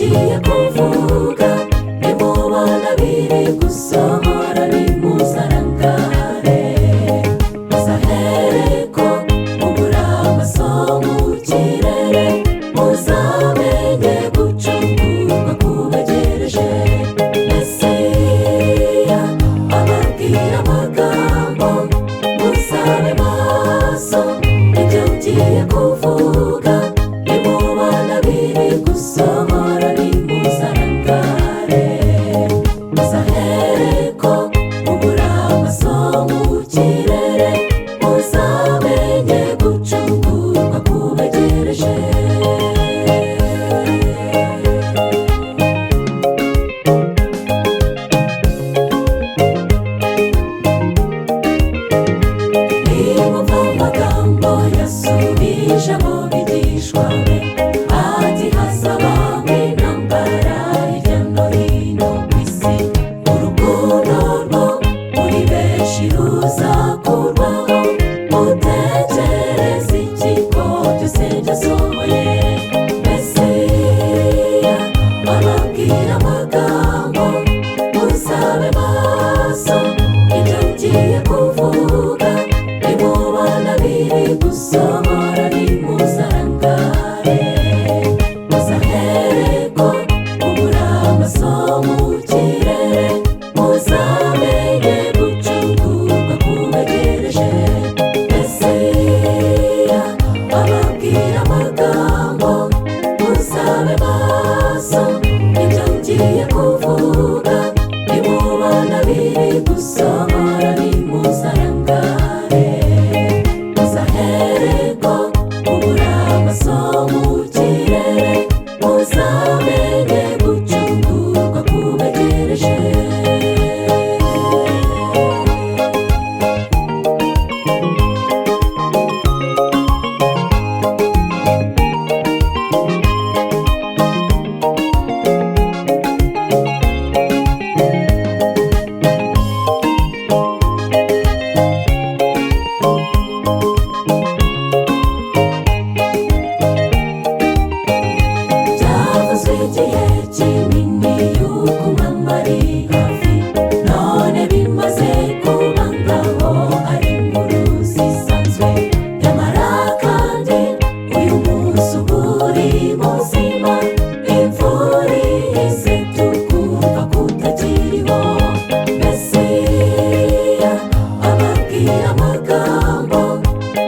Ngiye kuvuga nimubona biri gusohora nimuzarangare, muzahereko mubura amaso mu kirere, muzamenye gucungurwa kubegereje. Mesiya ababwira amagambo, muzabe maso, ibyo ngiye kuvuga nimubona biri gusohora nimuzarangare, muzahereko mubura amaso mu kirere, muzamenye gucungurwa kubegereje. Nimwumva amagambo yasubije abo bigishwa be, ati hazabamo intambara hirya no hino ku isi, urukundo rwo muri benshi ruzakurwaho, mutekereze iki ko byose byasohoye. Mesiya ababwira amagambo, muzabe maso, ibyo ngiye kuvuga nimubona biri gusohora nimuzarangare, muzahereko mubura amaso mu kirere, muzamenye gucungurwa kubegereje. Mesiya ababwira amagambo, muzabe maso, ibyo ngiye kuvuga nimubona biri gusohora nimuzarangare, muzahereko mubura amaso mu kirere, muzamenye gucungurwa kubegereje. Byavuzwe igihe kinini yuko umwami ari hafi, none bimaze kuba ngaho ari inkuru zisanzwe. Nyamara kandi uyu munsi uba uri muzima, imvura ihise tukumva kutakiriho. Mesiya ababwira amagambo,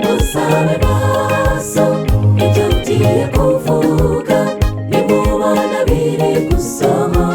muzabe maso, ibyo ngiye kuvuga nimubona biri gusohora.